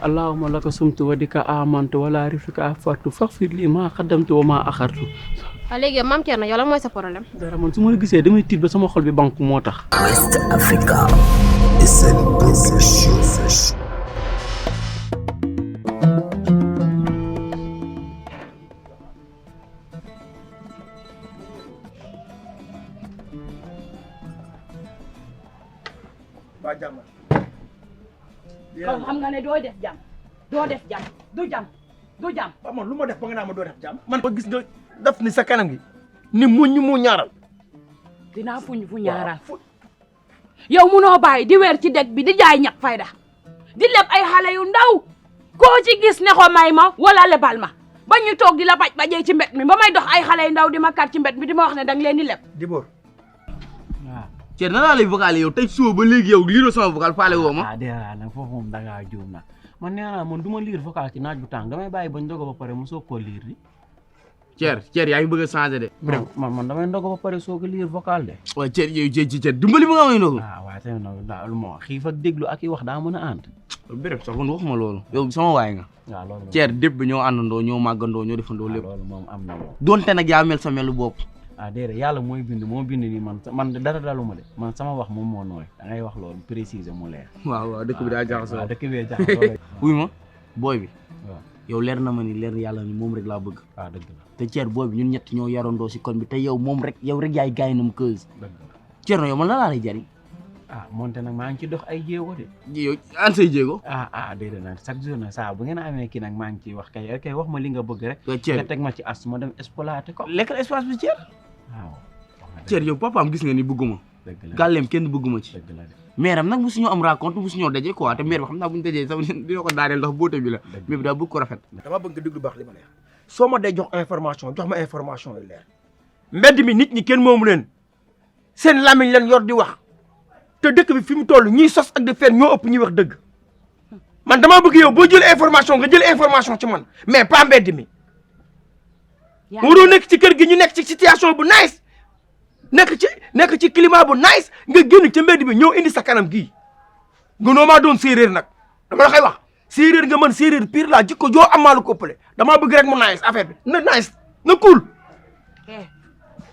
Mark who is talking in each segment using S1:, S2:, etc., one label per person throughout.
S1: allahumma laka sumtu wa dika amantu wala rifika afartu faghfir li ma qaddamtu wa ma akhartu.
S2: waaw léegi yow Mame Thierno yow lan mooy sa problème.
S1: dara man su ma la gisee damay tiit ba sama xol bi banque moo tax.
S3: West Africa SN Production.
S4: kon xam nga ne doo def jàmm du jàmm.
S5: waaw man lu ma def ba nga naa ma doo def jàmm. man ba gis nga def ni sa kanam gi ni mu ñaaral.
S4: dinaa fu ñaaral yow munoo bàyyi di weer ci deg bi di jaay ñaq fayda di leb ay xale yu ndaw koo ci gis ne ko may ma wala lebal ma ba ñu toog di la bajee ci mbed mi ba may dox ay xale yu ndaw di ma kar ci mbed mi di ma wax ne danga leen di leb.
S5: Dibor.
S1: waaw.
S6: Thierno nan laa lay vocalé yow tey suba ba léegi yow liiroo sama vocal faale woo ma.
S1: ah déedéet nag foofu moom da ngaa juum nag man nee naa man du ma liir vocal ci naaj bu tàng damay bàyyi ba ndogo ba pare mu soog koo liir di.
S6: Thierno yaa ngi bëgg a changé de.
S1: man damay ndogo ba pare soog a liir vocal de.
S6: waaw Thierno yow Thierno dimbali ma nga may ndogu.
S1: waaye tamit nag daal ma xiif ak déglu ak i wax daa mën a ànd.
S6: béréb sax man waxuma loolu. yow sama waay nga.
S1: waaw loolu
S6: Thierno dépp bi ñoo àndandoo ñoo màggandoo ñoo defandoo lépp.
S1: loolu moom am na moom.
S6: donte nag yaa mel sa melu bopp.
S1: ah déedéet yàlla mooy bind moo bind ni man dara daluma de man sama wax moom moo nooy da ngay wax loolu préciser mu leer.
S6: waaw dëkk bi daa jaxasoo.
S1: waaw dëkk bi jaxasoo.
S6: wuy ma booy bi.
S1: waaw
S6: yow leer na ma ni leer yàlla ni moom rek laa bëgg.
S1: waaw dëgg la
S6: te Thierno booy bi ñun ñett ñoo yarandoo si kon bi te yow moom rek yow rek yaay gaay nam keuse.
S1: dëgg la
S6: Thierno yow man la laa lay jariñ.
S1: ah moonte nag maa ngi ci dox ay jéego de.
S6: yow an say jéego.
S1: déedéet nag chaque jour nag saa bu ngeen amee kii nag maa ngi ciy wax kay wax ma li nga bëgg rek.
S6: waaw Thierno
S1: nga teg ma ci as ma dem exploité ko.
S6: lekkal espace bi Thierno.
S1: waaw.
S6: Thierno yow papaam gis nga ni bëgguma.
S1: dëgg la
S6: gàlleem kenn bëgguma ci.
S1: dëgg la de.
S6: maire am nag mosu ñoo am rencontre mosu ñoo daje quoi te maire bi xam naa bu ñu dajee sax dina ko daaneel ndax boote bi la. mais bi daa bëgg ko rafet.
S5: dama bëgg nga déglu baax li ma lay wax soo ma dee jox ma information yu leer mbedd mi nit ñi kenn moomu leen seen lamiñ leen yor di wax te dëkk bi fi mu toll ñiy sos ak di fen ñoo ëpp ñuy wax dëgg man damaa bëgg yow boo jël information nga jël information ci man mais pas mbedd mi. waroo nekk ci kër gi ñu nekk ci situation bu nice nekk ci climat bu nice nga génn ca mbedd bi ñëw indi sa kanam gii gënoo maa doon séeréer nag dama la koy wax séeréer nga man séeréer pire laa jikko joo amaalu ko ëppale damaa bëgg rek mu nice affaire bi na nice na cool.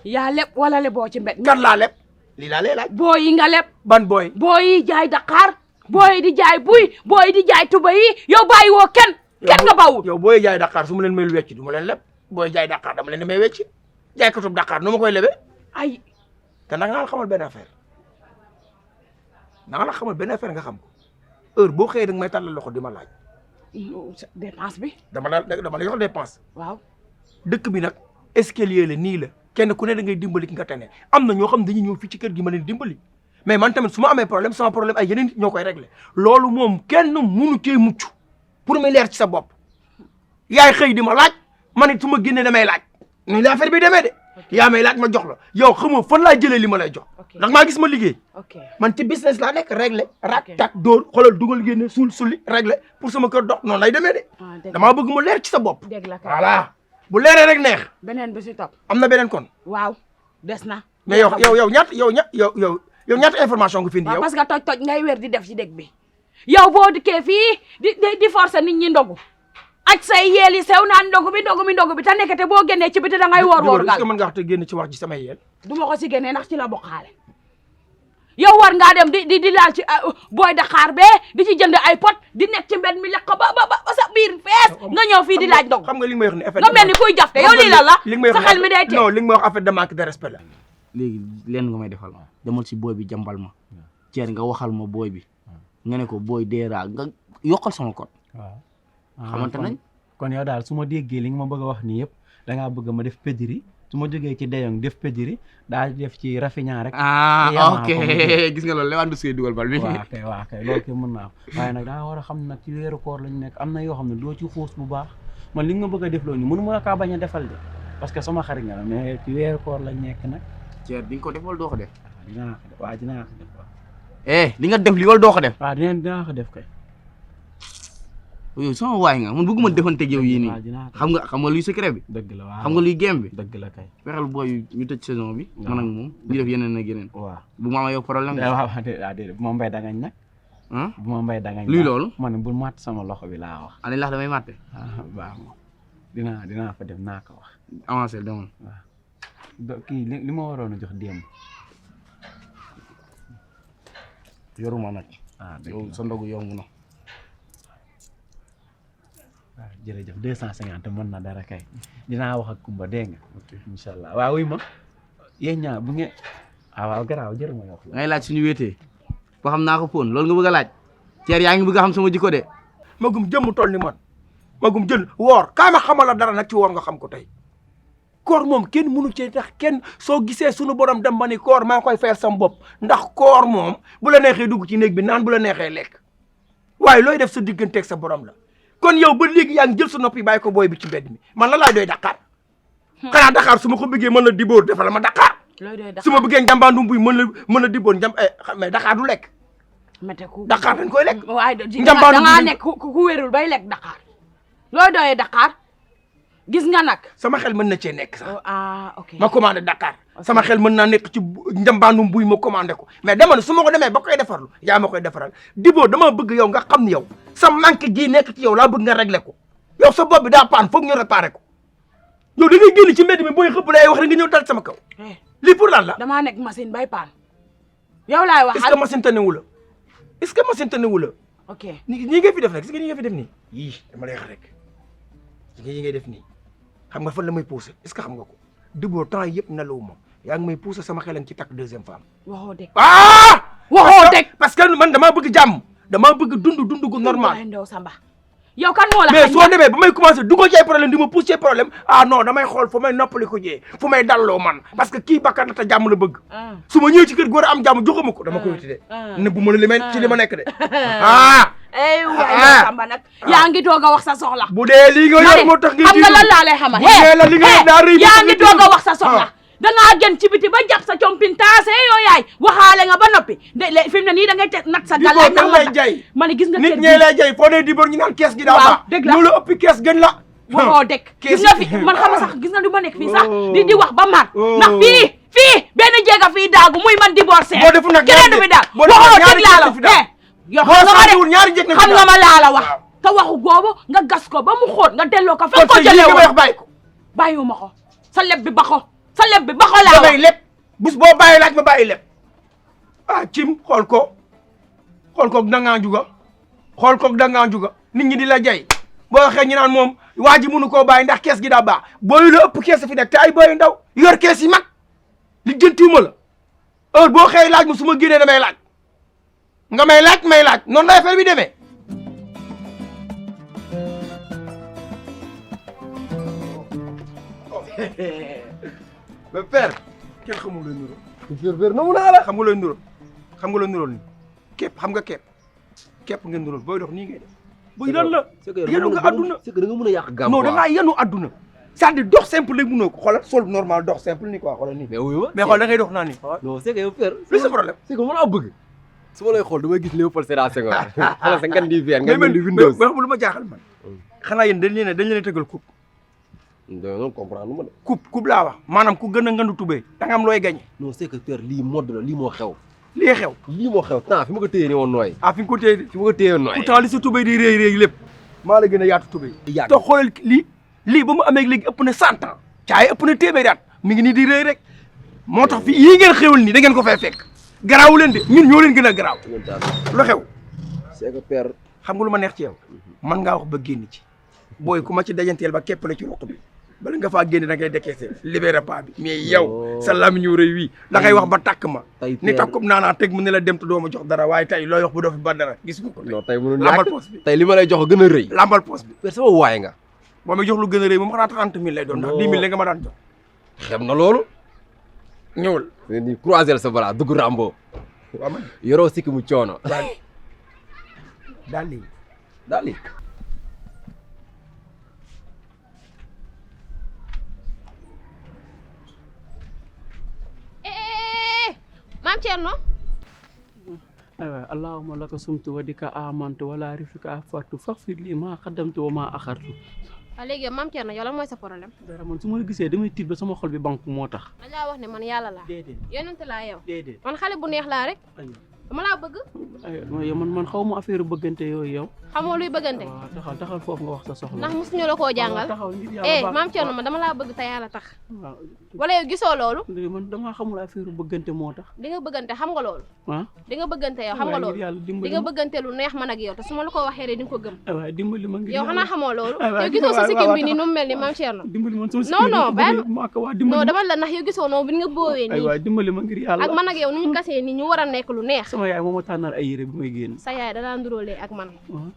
S4: yaa leb wala leboo ci mbed mi.
S5: kan laa leb lii laa lay laaj.
S4: booy yi nga leb.
S5: ban booy.
S4: booy yi jaay Dakar booy yi di jaay buy booy yi di jaay tuba yi yow bàyyi woo kenn nga bawul.
S5: yow booy jaay Dakar su ma leen mayul wecc du ma leen leb booy jaay Dakar dama leen di may wecc jaay katub Dakar nu ma koy lebee.
S4: ay
S5: te na nga la xamal benn affaire na nga la xamal benn affaire nga xam ko heure boo xëyee da nga may tàllal loxo di ma laaj.
S4: dépense bi.
S5: dama la jox dépense.
S4: waaw.
S5: dëkk bi nag escalier la nii la kenn ku ne da ngay dimbali ki nga tane am na ñoo xam dañuy ñëw fii ci kër gi ma leen dimbali mais man tamit su ma amee problème sama problème ay yeneen nit ñoo koy réglé loolu moom kenn munu cee mucc pour muy leer ci sa bopp yaay xëy di ma laaj man it su ma génnee damay laaj ni la affaire bi demee de yaa may laaj ma jox la yow xamoo fan laa jëlee li ma lay jox ndax maa gis ma liggéey man ci business laa nekk réglé rak tak dóor xoolal dugal génne sulli réglé pour sama kër dox noonu lay demee de damaa bëgg mu leer ci sa bopp voilà bu leeree rek neex.
S4: beneen bi si topp.
S5: am na beneen kon.
S4: waaw des na.
S5: mais yow ñaata information nga fi indi yow.
S4: parce que toj ngay wér di def ci dëkk bi. yow boo dikkee fii di forcer nit ñi ndogu. ak say yeel yi sew naan ndogu bi te nekkate boo génnee ci biti da ngay woor
S5: est-ce que mën nga wax te génn ci wax ji samay yeel.
S4: du ma ko si génnee ndax ci la bokkaale. yow war ngaa dem di laal ci booy Dakar bee di ci jënd ay pot di nekk ci mbed mi lekk ba sa biir fees nga ñëw fii di laaj ndogu.
S5: xam nga li nga may wax ni effet
S4: nga mel ni kuy jafte yow lii la sa xel mi day tee.
S5: non li nga may wax affaire de manque de respect la.
S6: léegi leen nga may defal demal si booy bi jàmbal ma Thierno nga waxal ma booy bi nga ne ko booy deeraa nga yokkal sama code.
S1: waaw
S6: xamante nañ.
S1: kon yow daal su ma déggee li nga ma bëgg a wax nii yëpp da ngaa bëgg ma def pédiri su ma jógee ci Deyong def pédiri daal def ci Rafinha rek.
S6: ok gis nga loolu Lewandowski dugal bal bi.
S1: waaw kay loolu kay mën naa waaye nag da nga war a xam nag ci weeru koor lañ nekk am na yoo xam ne doo ci xuus bu baax man li nga ma bëgg a def loolu mënu ma la kaa bañ a defal de parce que sama xarit nga la mais ci weeru koor lañ nekk nag.
S6: Thierno di nga ko def wala doo ko def.
S1: dinaa ko def waaw dinaa ko def waaw.
S6: li nga def li wala doo ko def.
S1: waaw dinaa ko def kay.
S6: yow sama waay nga man bëgguma defanteeg yow yii nii xam nga luy secret bi.
S1: dëgg la waaw
S6: xam nga luy game bi.
S1: dëgg la kay.
S6: fexeel booy ñu tëj saison bi. man ak moom ñu def yeneen ak yeneen.
S1: waaw
S6: bu ma amee yow problème.
S1: waaw déedéet moom mbay dangañ nag. bu ma mbay dangañ.
S6: luy loolu.
S1: ma ne bul màtt sama loxo bi laa wax.
S6: ani lax damay màtte.
S1: baax ma dinaa fa dem naa ko wax.
S6: avancé demoon.
S1: waaw kii li ma waroon a jox démb.
S6: yoruma nag.
S1: dëgg
S6: yow sa ndogu yomb na.
S1: waaw jërëjëf 250 mën na dara kay dinaa wax ak Kumba dégg nga. incha allah waaw wuy ma yéen ñaar bu ngeen waaw garaaw jërë ma wax la.
S6: ngay laaj suñu wéetee ba xam naa ko fóon loolu nga bëgg a laaj. Thier yaa ngi bëgg a xam sama jikko de.
S5: magum jëmm toll ni man magum jël woor kaa ma xamal la dara nag ci woor nga xam ko tey koor moom kenn mënu cee tax kenn soo gisee sunu borom dem ba ni koor maa koy fayal sam bopp ndax koor moom bu la neexee dugg ci néeg bi naan bu la neexee lekk waaye looy def sa digganteeg sa borom la kon yow ba léegi yaa ngi jël sa noppi bàyyi ko booy bi ci mbedd mi man la laay doy Dakar xanaa Dakar su ma ko bëggee mën la dibóor defal ma Dakar
S4: looy doy Dakar
S5: su ma bëggee njambaandu buy mën la dibóor mais Dakar du lekk
S4: mete ku
S5: Dakar dañ koy lekk
S4: waaye
S5: njambaandu
S4: da ngaa nekk ku wérul bay lekk Dakar looy doyee Dakar gis nga nag
S5: sama xel mën na cee nekk sax
S4: ok
S5: ma commandé Dakar sama xel mën naa nekk ci njambaandum buy ma commandé ko mais dama ne su ma ko demee ba koy defarlu yaa ma koy defaral Diboo dama bëgg yow nga xam ni yow sa manque gii nekk ci yow laa bëgg nga réglé ko yow sa bopp bi daa paan foog ñu réparé ko yow da ngay génn ci mbedd mi booy xëpp lay wax rek nga ñëw dal sama kaw lii pour lan la
S4: damaa nekk machine bay paan yow laay wax
S5: est-ce que machine tanewu la est-ce que machine tanewu la
S4: ok
S5: ñi ngay fi def nag gis nga ñi ngay fi def nii yii dama lay wax rek gis nga yi ngay def nii xam nga fan la may poussé est-ce que xam nga ko Diboo temps yëpp nelawu ma yaa ngi may poussé sama xelam ci takk deuxième femme
S4: waxoo dëgg
S5: waxoo dëgg parce que man damaa bëgg jàmm damaa bëgg dund gu normal
S4: ndew Samba yow kan moo la
S5: mais soo demee ba may commencé duggoo ci ay problème di ma pousse ci problème non damay xool fu may noppali ko jee fu may dalloo man parce que kii bakkan la te jàmm la bëgg su ma ñëwee ci kër góor am jàmm joxuma ko dama koy wuti de ne bu ma la limee ci li ma nekk de
S4: waay Samba nag yaa ngi doog a wax sa soxla
S5: bu dee lii nga yor moo tax nga
S4: xam nga lan laa lay xamal
S5: bu dee la li nga yor daa rëy
S4: yaa ngi doog a wax sa soxla dangaa gën ci biti ba jàpp sa compin taase yoo yaay waxaale nga ba noppi de fi mu ne nii da ngay teg nat sa galaay
S5: Diboo lay jay
S4: ma ne gis nga
S5: nit ñee lay jay foo dee Diboo ñu naan kees gi daa baax
S4: dëgg la
S5: loolu ëppi kees gën la
S4: waxoo dëgg gis nga fi man xam nga sax gis nga du ma nekk fii sax di wax ba mar ndax fii benn jéega fii daagu muy man Diboo Sène
S5: boo defu nag
S4: keneen du fi daag waxoo dëgg laa la yow xam nga ma laa la wax te waxu goobu nga gas ko ba mu xóot nga delloo ko fa ko jëlee woon
S5: bàyyi ko
S4: bàyyiwuma ko sa leb bi ba ko sa leb bi ba ko laa
S5: damay lépp bés boo bàyyi laaj ma bàyyi lépp cim xool koog dangaa juga xool koog dangaa juga nit ñi di la jay boo waxee ñu naan moom waa ji mënu koo bàyyi ndax kees gi daa baax booyu la ëpp kees fi nekk te ay booyu ndaw yor kees yi mag li jëntiwuma la heure boo xëy laaj ma su ma génnee damay laaj nga may laaj noonu la affaire bi demee
S7: mais père
S5: kenn xamul looy nuroo
S7: père na mu naa la
S5: xam nga looy nurool ni képp xam nga képp ngeen nurool booy dox nii ngay def booy lan la yenu nga adduna
S7: c'est que da nga mën a yàq gàmm
S5: non da ngaa yenu adduna c'est-à-dire dox simple léegi mënoo ko xoolal sol normal dox simple ni quoi xoolal nii
S7: mais wuyu
S5: mais xool da ngay dox naa nii
S7: non c'est que yow père
S5: lu sa problème
S7: c'est que mën a bëgg su ma lay xool damay gis Léopold Sédar Senghor xoolal sa ngan di verre nga mel ni Windows
S5: mais xam lu ma jaaxal man xanaa yéen dañ leen a tëggal coupe
S7: non comprendre lu ma de
S5: coupe laa wax maanaam ku gën a ngandu tubéy da nga am looy gagné
S7: non c'est que père lii mode la lii moo xew
S5: lii xew
S7: temps fi ma ko téye ni woon nooy
S5: fi nga ko téye
S7: fi ma ko téye nooy
S5: pourtant li sa tubéy di réy lépp maa la gën a yaatu tubéy te xoolal lii ba mu amee léegi ëpp na 100 ans caay ëpp na téeméeri at mi ngi nii di réy rek moo tax fi yii ngeen xewal nii da ngeen ko fay fekk garaawu leen de ñun ñoo leen gën a garaaw lu xew
S7: c'est que père
S5: xam nga lu ma neex ci yow man ngaa wax ba génn ci booy ku ma ci dajanteel ba képp la ci roq bi bala nga faa génn da ngay décaissé libéré pas bi mais yow sa lamiñ yu rëy wii da ngay wax ba tàkk ma ni takkum naanaa teg mu ne la dem te doo ma jox dara waaye tey looy wax bu doo fi ba dara gis nga ko
S7: non tey mënul
S5: lambal poos bi
S7: tey li ma lay jox gën a rëy
S5: lambal poos bi
S7: père sama waay nga
S5: boo ma jox lu gën a rëy moom xanaa 30 000 lay doon ndax 10 000 la nga ma daan jox
S7: xem na loolu
S5: ñëwal
S7: ni croiser sa bras dugg Rambo
S5: waaw man
S7: yoroo sikki mu coono
S5: daal lii
S7: daal li
S2: maam Thierno.
S1: aywa allahumma laka sumtu wa dika amantu wala rifika afartu faghfir li ma qaddamtu wa ma akhartu.
S2: waaw léegi maam Thierno yow lan mooy sa problème.
S1: dara man su ma la gisee damay tiit ba sama xol bi banque moo tax.
S2: dañ laa wax ne man yàlla laa.
S1: déedéet
S2: yonent laa yow.
S1: déedéet
S2: man xale bu neex laa rek. dama laa bëgg.
S1: yow man xaw ma affaire bëggante yooyu yow.
S2: xamoo luy bëggante.
S1: waaw taxal foofu nga wax sa soxla.
S2: ndax mosuñu la koo jàngal. maam Thierno ma dama laa bëgg te yàlla tax.
S1: waaw
S2: wala yow gisoo loolu.
S1: man damaa xamul affaire bëggante moo tax.
S2: di nga bëggante xam nga loolu.
S1: ah
S2: di nga bëggante yow xam nga loolu. di nga bëggante lu neex man ak yow te su ma la ko waxee rek di nga ko gëm.
S1: waaw dimbali ma ngir
S2: yow xanaa xamoo loolu. yow gisoo sa sikkim bi ni nu mu mel ni maam Thierno.
S1: dimbali ma sama
S2: non non bàyyi
S1: dimbali
S2: non dama la ndax yow gisoo noonu bi nga boowee nii.
S1: aywa dimbali ma ngir yàlla.
S2: ak man ak yow nu ñu kasee nii ñu war a nekk lu neex.
S1: sama yaay moo ma tànnal ay yére bi may génn.
S2: sa yaay danaa nduróolee ak man.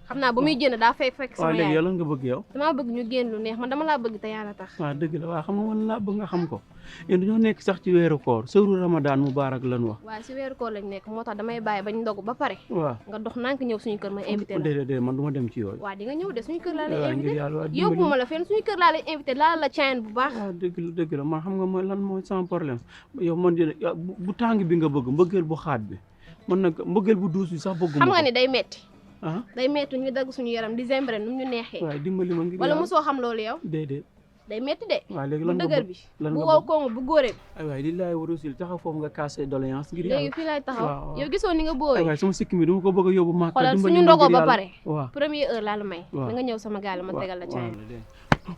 S2: xam naa ba muy génn daa fekk sama
S1: waaw léegi
S2: yaay.
S1: yow lan nga bëgg yow.
S2: damaa bëgg ñu génn lu neex man dama laa bëgg te yàlla tax.
S1: waaw dëgg la waaw xam nga man laa bëgg nga xam ko yéen dañoo nekk sax ci weeru koor sëru Ramadan Mubarak lan wax.
S2: waaw si weeru koor lañ nekk moo tax damay bàyyi bañ ndogu ba pare.
S1: waaw
S2: nga dox nànk ñëw suñu kër ma invité la.
S1: déedéet man du ma dem ci yooyu.
S2: waaw di nga ñëw de suñu kër laa lay
S1: waaw
S2: invité
S1: ngir yàlla waaw
S2: yóbbu ma la fenn suñu kër laa lay invité laa la caayin bu baax.
S1: waaw dëgg la man xam nga mooy lan mooy sama problème yow man bu tàng bi nga bëgg mbëggeel bu xaat bi man nag mbëggeel bu duus bi sax bëgguma
S2: xam nga ni day metti
S1: ah
S2: day metti ñu dagg suñu yaram di zembre nu ñu neexee.
S1: waaw dimbali ma ngir
S2: wala mosoo xam loolu yow.
S1: déedéet
S2: day metti de.
S1: waaw léegi
S2: bu
S1: lan nga
S2: dëgër
S1: bëgg
S2: bi
S1: lan
S2: bu
S1: nga
S2: wow
S1: bëgg
S2: kongo bu góore bi.
S1: ay waay lillaay wa rasul taxaw foofu nga cassé doléance ngir yàlla
S2: léegi fii lay taxaw
S1: waaw.
S2: yow gisoo ni nga
S1: ay
S2: boowee.
S1: waay sama sikki mi dama ko bëgg a yóbbu màkka
S2: xoolal
S1: dimbali
S2: suñu
S1: ma
S2: ndogoo
S1: ngir
S2: ba
S1: yàlla.
S2: pare.
S1: waaw
S2: première heure laa la may.
S1: waaw.
S2: da nga ñëw sama gaal ma tegal la caayin.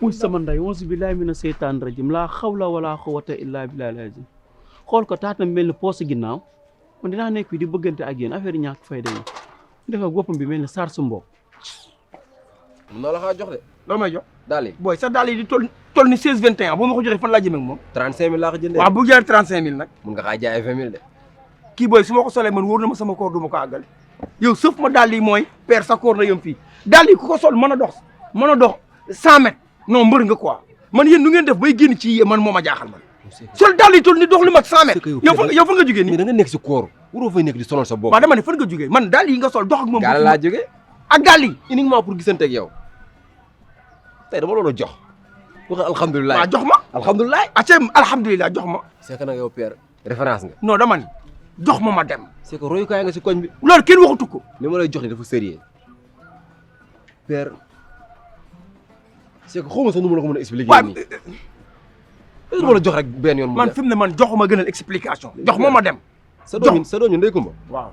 S1: muy sama nday wonsu billahi mina seytaan rajim laa xawla wala quwwata illa billahi lazim xool ko taatam mel ni poos ginnaaw man dinaa nekk fii di bëggante ak yéen affaire yi ñàkk fayda yi def ak boppam bi mel ni sar su mbokk.
S7: mun naa la xaa jox de.
S5: loo may jox
S7: daal yi
S5: booy sa daal yi di toll ni 16 21 boo ma ko joxee fan laa jëmee ak moom
S7: 35000 laa ko jëndee.
S5: waaw bu jaar 35000 nag
S7: mun nga xaa jaay 20000 de.
S5: kii booy su ma ko solee man wóor na ma sama koor du ma ko àggal yow sëf ma daal yi mooy père sa koor na yëm fii daal yi ku ko sol mën a dox 100 mètres non mbër nga quoi man yéen nu ngeen def bay génn ci man moo ma jaaxal man sol daal yi toll ni dox lu mat 100 mètres yow fa nga jógee
S7: mais
S5: nii
S7: da nga nekk si koor waroo fay nekk di sonal sa bopp.
S5: waaw dama ne fan nga jógee man daal yi nga sol dox ak moom
S7: gaal laa jógee
S5: ak daal yi
S7: uniquement pour gisante ak yow tey dama loolu jox wax alhamdulilah.
S5: waaw jox ma
S7: alhamdulilah.
S5: acca alhamdulilah jox ma
S7: c'est que nag yow père référence nga.
S5: non dama ni jox ma dem
S7: c'est que royukaay nga si koñ bi.
S5: loolu kenn waxatu ko
S7: li ma lay jox ni dafa sérieux père c'est que xaw ma sax nu ma la ko mën a expliquer
S5: waaw
S7: nii. est-ce que ma la jox rek benn yoon mu
S5: man fi mu ne man joxuma gënal explication jox ma dem
S7: sa doom yi ndey kumba
S5: waaw